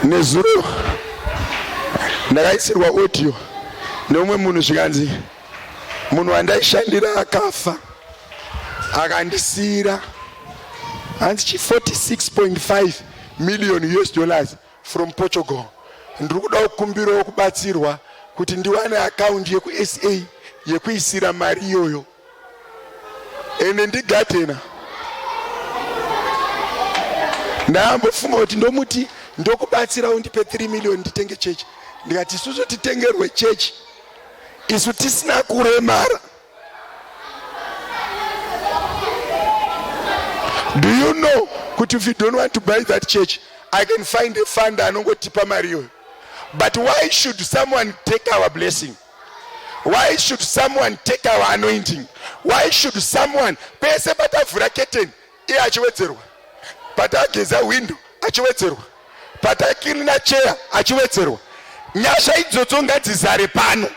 Nezuro ndakaisirwa audio neumwe munhu, zvikanzi munhu wandaishandira akafa, akandisiyira hanzi chi 46.5 million US dollars from Portugal. Ndiri kuda kukumbirawo kubatsirwa kuti ndiwane akaundi yekuSA yekuisira mari iyoyo. Ende ndigadhena. Ndambofunga kuti ndomuti ndokubatsira undipe 3 million nditenge chechi. Ndikati isusu titengerwe chechi isu tisina kuremara? Do you know kuti if you don't want to buy that church, I can find a fund anongotipa mari iyoyo? But why should someone take our blessing? Why should someone take our anointing? Why should someone, pese patavhura keteni iye achiwedzerwa, patageza window achiwedzerwa, patakirina chair achiwedzerwa? Nyasha idzodzo ngadzizare pano.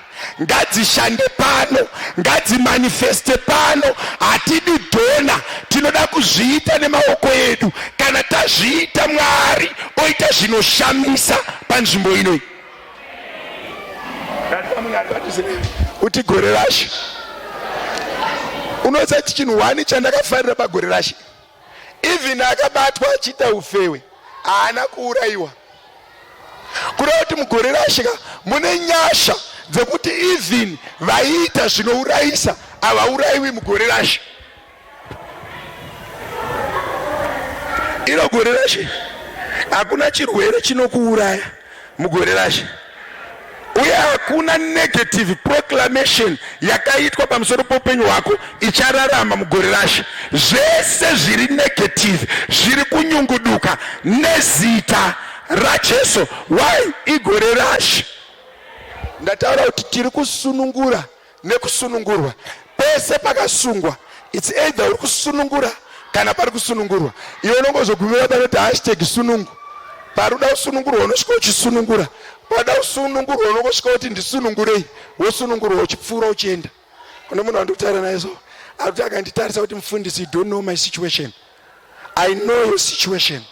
Ngadzishande pano, ngadzimanifeste pano. Hatidi dhona, tinoda kuzviita nemaoko edu. Kana tazviita, Mwari oita zvinoshamisa panzvimbo inoi. Uti gore rashe unoziva chinhu hwani chandakafarira pagore rashe, even akabatwa achiita ufewe haana kuurayiwa. Kureva kuti mugore rashe ka mune nyasha dzekuti even vaiita zvinourayisa havaurayiwi mugore rashe. Iro gore rashe hakuna chirwere chinokuuraya mugore rashe, uye hakuna negative proclamation yakaitwa pamusoro poupenyu hwako ichararama mugore rashe. Zvese zviri negative zviri kunyunguduka nezita raJesu. Why? Igore rashe. Ndataura kuti tiri kusunungura nekusunungurwa. Pese pakasungwa, it's either uri kusunungura kana pari kusunungurwa. Iwe unongozogumira panoti hashtag sunungu. Paruda kusunungurwa unosvika uchisunungura, pada kusunungurwa unongosvika kuti ndisunungurei, wosunungurwa uchipfuura uchienda. Kune munhu wandikutaura naye so akuti akanditarisa kuti mufundisi, you don't know my situation. I know your situation,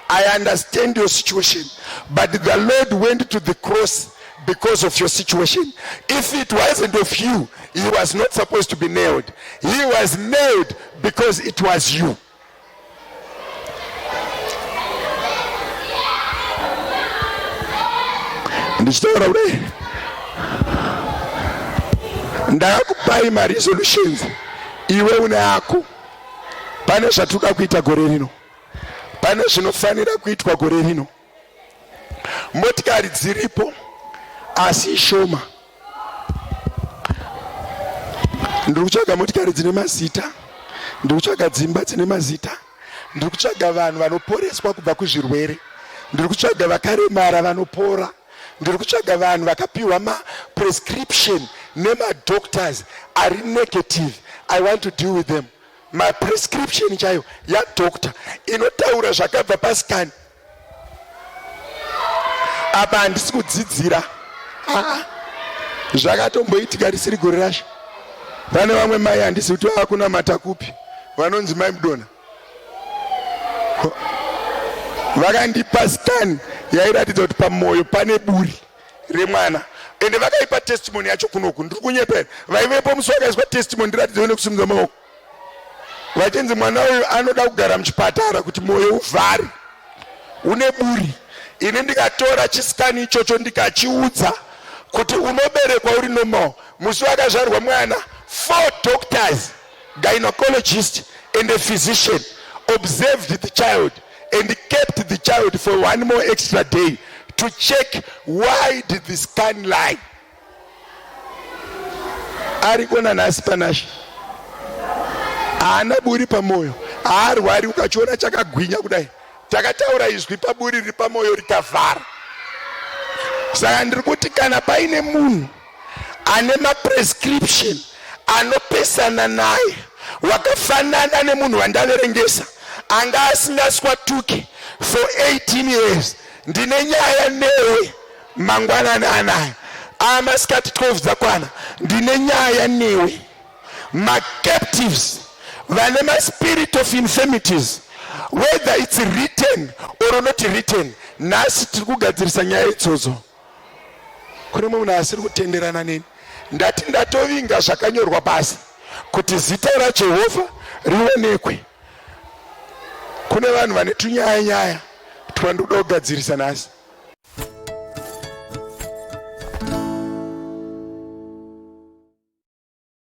I understand your situation, but the Lord went to the cross because of your situation. If it wasn't of you, he was not supposed to be nailed. He was nailed because it was you. Ndichitaura kudai, ndakakupai maresolutions, iwe une ako. Pane zvatinoda kuita gore rino, pane zvinofanira kuitwa gore rino. Motikari dziripo asi ishoma. Ndiri kutsvaga motikari dzine mazita, ndiri kutsvaga dzimba dzine mazita, ndiri kutsvaga vanhu vanoporeswa kubva kuzvirwere, ndiri kutsvaga vakaremara vanopora, ndiri kutsvaga vanhu vakapiwa maprescription nemadoctors ari negative. I want to deal with them. Maprescription chaiyo yadoctor inotaura zvakabva pascan. Apa handisi kudzidzira, zvakatomboitika risiri gore rasho. Pane vamwe mai, handisi kuti vava kupi, vanonzi Mai Mudona, vakandipa scan yairatidza kuti pamwoyo pane buri remwana, ende vakaipa testimony yacho kunoku. Ndiri kunyepera? Vaivepo musi wakaiswa testimony, ndiratidzewo nekusimudza maoko, vachinzi mwana uyu anoda kugara muchipatara kuti mwoyo uvhare, une buri. Ini ndikatora chiscan ichocho ndikachiudza kuti unoberekwa uri normal. Musi wakazvarwa mwana, four doctors, gynecologist and a physician, observed the child and kept the child for one more extra day to check why did the scan lie. Ariko nanhasi panashe, haana buri pamwoyo, haarwari. Ukachiona chakagwinya kudai, takataura izwi paburi riri pamwoyo rikavhara. Saka ndiri kuti kana paine munhu ane maprescription anopesana naye, wakafanana nemunhu wandaverengesa anga asingaswatuki for 18 years, ndine nyaya newe mangwanani anaya amasikati 12 dzakwana. Ndine nyaya newe. Macaptives vane maspirit of infirmities, whether it's written or not written, nhasi tiri kugadzirisa nyaya idzodzo. Kune mumwe munhu asiri kutenderana neni. Ndati ndatovinga zvakanyorwa pasi kuti zita raJehovha rionekwe. Kune vanhu vane tunyaya nyaya twandoda kugadzirisa nhasi.